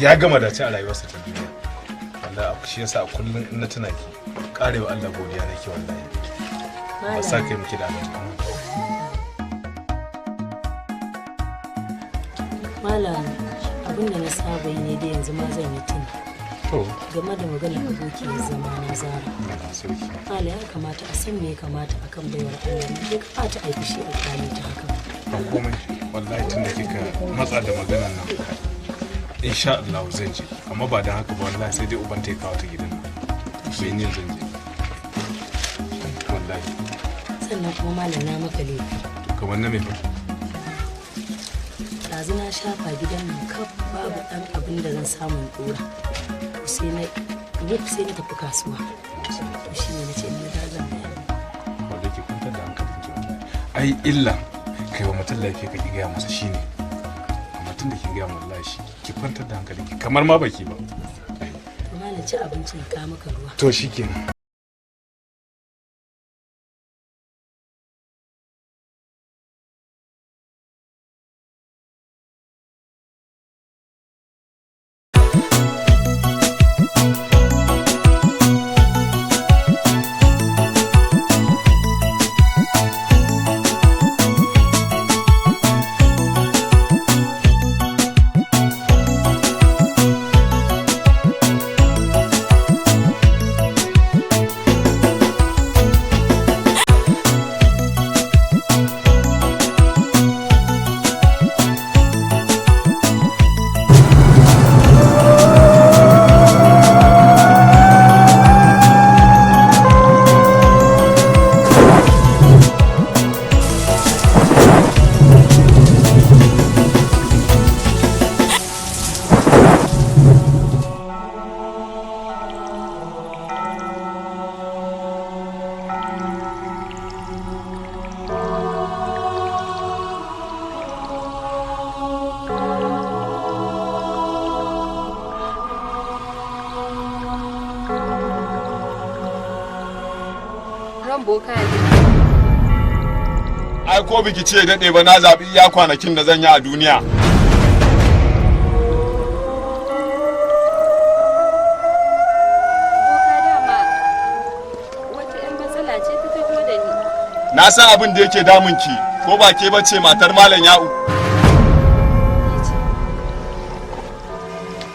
Ya gama dace a rayuwarsa ta duniya. Wallahi shi yasa kullum in na tuna ki karewa Allah godiya nake wallahi. Ba sa kai miki da Allah. Malam, abin da na saba yi ne da yanzu ma zan yi tuni. To. Game da maganar abokiyar zama na Zara. Malam, ya kamata a san me ya kamata akan baiwar Allah. Ya kamata a yi fushi a kyale ta haka. Ba komai, wallahi tun da kika matsa da maganar nan. Insha Allah zan je, amma ba dan haka ba wallahi sai dai uban ta ya kawo ta gidan nan. Bai ni zan je. Wallahi. Sannan kuma malam na maka laifi. Kamar na me fa? Ɗazu na shafa gidan nan kaf babu ɗan abin da zan samu in ɗora. To sai na wuf sai na tafi kasuwa. To shi ne na ce in na dawo zan gaya maka. Wanda ke kwantar da hankalin ki wallahi. Ai illa kai wa mutum laifi ka ki gaya masa shine. Amma tun da kin gaya min wallahi shi ki kwantar da hankalin ki kamar ma baki ba. To malam ci abincin ka maka ruwa. To shikenan. Ai ko biki ce daɗe ba na zaɓi iya kwanakin da zan yi a duniya. Boka dama wata 'yan matsala ce ta taho da ni. Na san abin da yake damun ki, ko ba ke bace matar Malam Ya'u.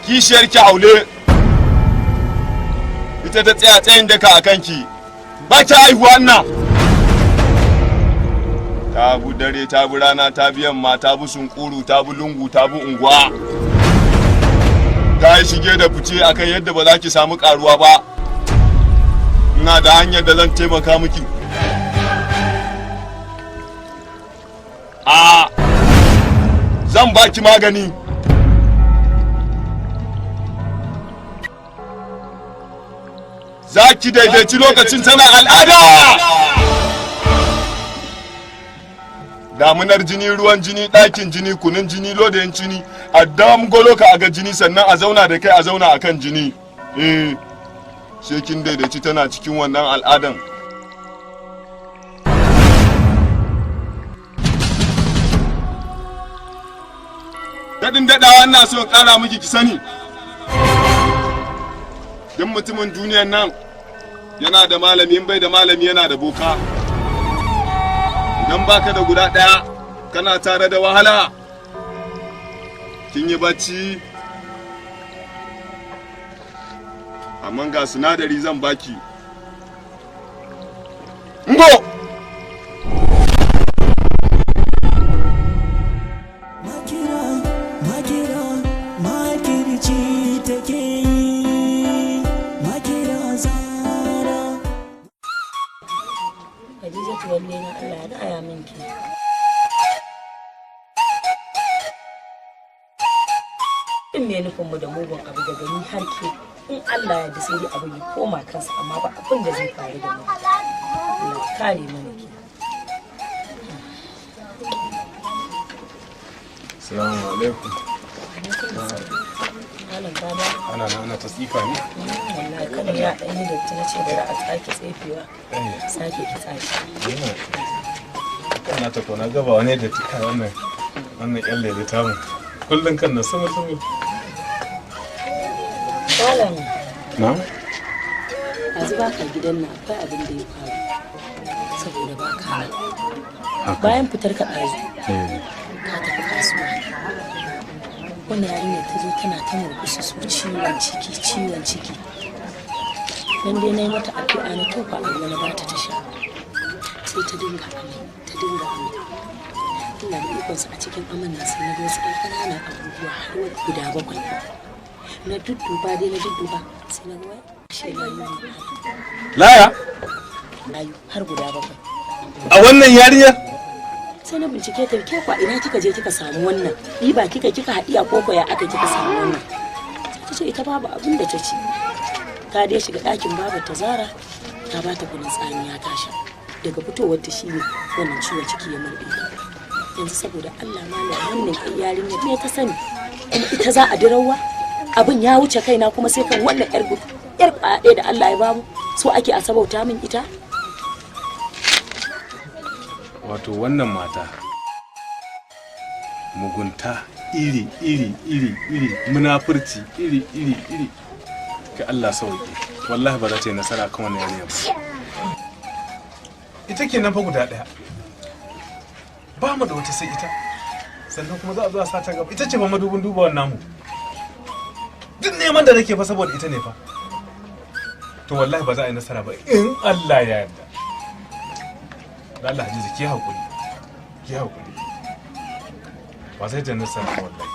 Kishiyar ki aule. Ita ta tsaya tsayin daka a kanki. Ba ki haihuwa nan. Ta bu dare, ta bu rana, ta bi yamma, ta bu sunkuru, ta bu lungu, ta bu unguwa. Ta yi shige da fice akan yadda ba za ki samu karuwa ba. Ina da hanyar da zan taimaka miki. A zan baki magani. Za ki daidaici lokacin tana al'ada. Damunar jini, ruwan jini, ɗakin jini, kunun jini, lodayin jini, a damgolo ka a ga jini sannan a zauna da kai a zauna a kan jini. Sai kin daidaici tana cikin wannan al'adan. Daɗin daɗawa ina so in ƙara miki ki sani. Duk mutumin duniyan nan yana da malami, in bai da malami yana da boka. Idan baka da guda ɗaya kana tare da wahala. Kin yi bacci, amma ga sinadari zan baki. Ngo! Makira, makira, makirci take yi, makira Zara. Khadijatu walle na Allah ya raya min ki. In me nufin mu da mugun abu daga ni har ke, in Allah ya ji sai dai abu ya koma kansa, amma ba abin da zai faru da mu. Allah ya kare mana ki. Assalamu alaikum. Malam ka dawo? Ana nan ana ta tsifa ne? Wallahi kada ya ɗan yi datti na ce bari a sake tsefewa. Sake kitsa shi. Kana ta kona gaba wani da tika wannan ƴan lele ta mu. Kullum kan na sama sama. Malam, Na? yanzu baka gidan nan, akwai abin da ya faru saboda baka nan. Bayan fitar ka ɗazu, ka tafi kasuwa. Wannan yarinyar ta zo tana ta murkusu su ciwon ciki, ciwon ciki. Nan dai na yi mata addu'a, na tofa a ruwa na bata ta sha. Sai ta dinga amai, ta dinga amai. Allah da ikonsa, a cikin aman nan sai na ga wasu ƴan ƙananan abubuwa har guda bakwai. Na dudduba dai, na dudduba, sai na ga wai ashe layu ne. Laya? Layu har guda bakwai. A wannan yarinyar? Sai na bincike ta, ke kwa ina kika je kika samu wannan? Ɗiba kika kika haɗiya ko ko ya aka kika samu wannan? Sai ta ce ita babu abin da ta ci, ta dai shiga ɗakin babar ta Zara, ta bata kunun tsamiya ta sha. Daga fitowar ta shine wannan ciwon ciki ya murɗe ta. Yanzu saboda Allah malam, wannan ƴar yarinya me ta sani? Kuma ita za a dirawa? Abin ya wuce kaina, kuma sai kan wannan ƴar ƴar kwaya ɗaya da Allah ya bamu, so ake a sabauta min ita. Wato wannan mata, mugunta iri iri iri iri, munafurci iri iri iri. Ka Allah sauki, wallahi ba za ta yi nasara kan wannan yarinya ba. Ita kenan fa guda ɗaya. Ba mu da wata sai ita. Sannan kuma za a zo a sa ta gaba. Ita ce ba madubin dubawan namu. Duk neman da nake fa saboda ita ne fa. To wallahi ba za a yi nasara ba in Allah ya yarda. Da Allah Hadiza, ki haƙuri. Ki haƙuri. Ba sai ta nasara ba wallahi.